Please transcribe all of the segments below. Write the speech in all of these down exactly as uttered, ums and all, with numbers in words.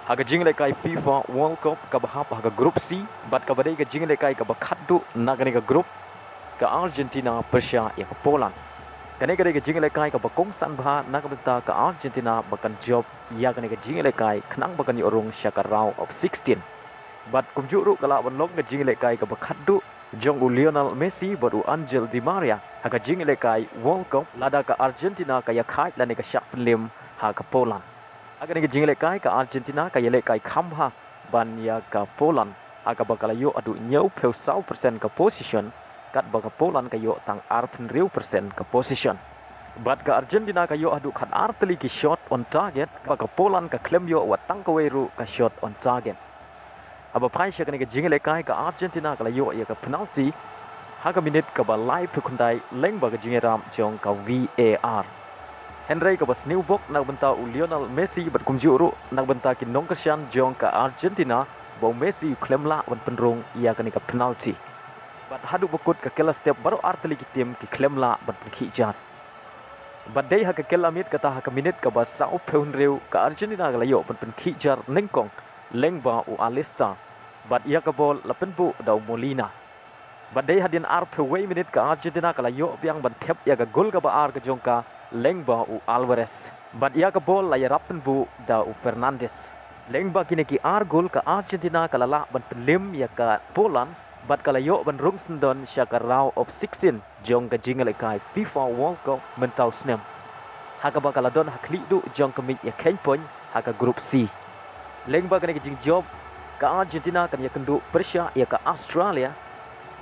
Ha ka jingïalehkai FIFA World Cup kaba hap ha ka Group C, bad kaba dei ka jingïalehkai kaba khatduh na kane ka group, ka Argentina pyrshah ïa ka Poland. Kane ka dei ka jingïalehkai kaba kongsan bha na ka bynta ka Argentina ba kan jop ïa kane ka jingïalehkai khnang ba kan ïoh rung sha ka round of sixteen. Bad kumjuh ruh ka lah ban long ka jingïalehkai kaba khatduh jong u Lionel Messi bad u Angel Di Maria ha ka jingïalehkai World Cup lada ka Argentina ka ïakhaid lane ka shah pynlem ha ka Poland. Ha kane ka jingïalehkai ka Argentina ka ïalehkai kham bha ban ïa ka Poland, ha kaba ka la ïoh haduh hynñiewphew saw percent ka possession, katba ka Poland ka ïoh tang arphew hynriew percent ka possession. Bad ka Argentina ka ïoh haduh khatar tylli ki shot on target, katba ka Poland ka khlem ïoh wat tang kawei ruh ka shot on target. Haba phai sha kane ka jingïalehkai ka Argentina ka la ïoh ïa ka penalty ha ka minit kaba laiphew khyndai lyngba ka jingïarap jong ka VAR. Hynrei kaba sniew bok na ka bynta u Lionel Messi bad kumjuh ruh na ka bynta ki nongkyrshan jong ka Argentina ba u Messi u khlem lah ban pynrung ïa kane ka penalty. Bad haduh ba kut ka kylla step baroh artylli ki tim ki khlem lah ban pynkhih jar. Bad dei ha ka kylla miet kata ha ka minit kaba sawphew hynriew ka Argentina ka la ïoh ban pynkhih jar nyngkong lyngba u Alista. Bad ïa ka bol la pynbuh da u Molina. Bad dei hadien arphew wei minit ka Argentina ka la ïoh biang ban thep ïa ka gol kaba ar ka jong ka lyngba u Alvarez. Bad ïa ka bol la ïarap pynbuh da u Fernandes. Lyngba kine ki ar gol ka Argentina ka la lah ban pynlem ïa ka Poland bad ka la ïoh ban rung syndon sha ka round of sixteen jong ka jingïalehkai FIFA World Cup mynta u snem, ha kaba ka la don ha khlieh duh jong ka miej ïakheiñ point ha ka Group C. Lyngba kane ka jingjop ka Argentina kan ïakynduh pyrshah ïa ka Australia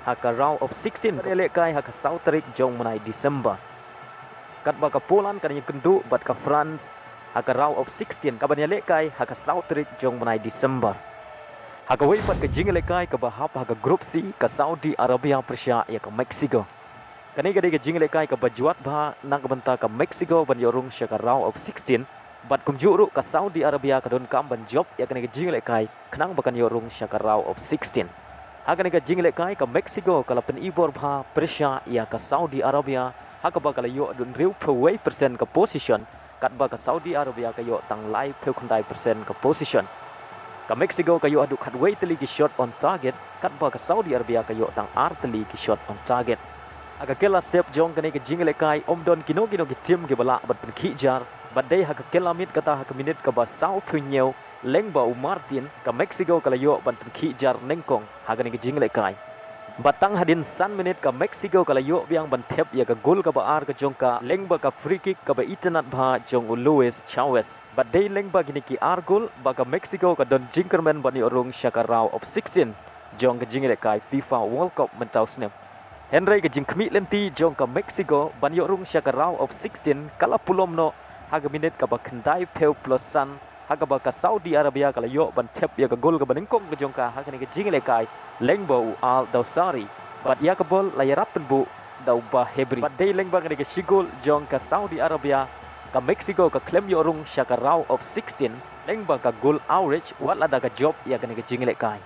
ha ka round of sixteen kaban ïalehkai ha ka saw tarik jong u bnai December. Katba ka Poland kan ïakynduh bad ka France ha ka round of sixteen kaban ïalehkai ha ka saw tarik jong u bnai December. Ha kawei pat ka jingïalehkai kaba hap ha ka Group C ka Saudi Arabia pyrshah ïa ka Mexico. Kane ka dei ka jingïalehkai kaba jwat bha na ka bynta ka Mexico ban ïoh rung sha ka round of sixteen. Bad kumjuh ruh ka Saudi Arabia ka donkam ban jop ïa kane ka jingïalehkai khnang ba kan ïoh rung sha ka round of sixteen. Ha kane ka jingïalehkai ka Mexico ka la pynibor bha pyrshah ïa ka Saudi Arabia ha kaba ka la ïoh haduh hynriewphew wei percent ka possession, katba ka Saudi Arabia ka ïoh tang laiphew khyndai percent ka possession. Ka Mexico ka ïoh haduh khatwei tylli ki shot on target, katba ka Saudi Arabia ka ïoh tang ar tylli ki shot on target. Ha ka kylla step jong kane ka jingïalehkai ym don kino kino ki tim kiba lah ban pynkhih jar. Bad dei ha ka kylla miet kata ha ka minit kaba sawphew hynñiew lyngba u Martin ka Mexico ka la ïoh ban pynkhih jar nyngkong ha kane ka jingïalehkai. Bad tang hadien san minit ka Mexico ka la ïoh biang ban thep ïa ka gol kaba ar ka jong ka lyngba ka free kick kaba itynnad bha jong u Luis Chavez. Bad dei lyngba kine ki ar gol ba ka Mexico ka don jingkyrmen ban ïoh rung sha ka round of sixteen jong ka jingïalehkai FIFA World Cup mynta u snem. Hynrei ka jingkhmih lynti jong ka Mexico ban ïoh rung sha ka round of sixteen ka la pulom noh ha ka minit kaba khyndaiphew plus san, ha kaba ka Saudi Arabia ka la ïoh ban thep ïa ka gol kaba nyngkong ka jong ka ha kane ka jingïalehkai lyngba u Al Dawsari. Bad ïa ka bol la ïarap pynbuh da u Bah Hebri. Bad dei lyngba kane ka shi gol jong ka Saudi Arabia ka Mexico ka khlem ïoh rung sha ka round of sixteen lyngba ka gol average wat lada ka jop ïa kane ka jingïalehkai.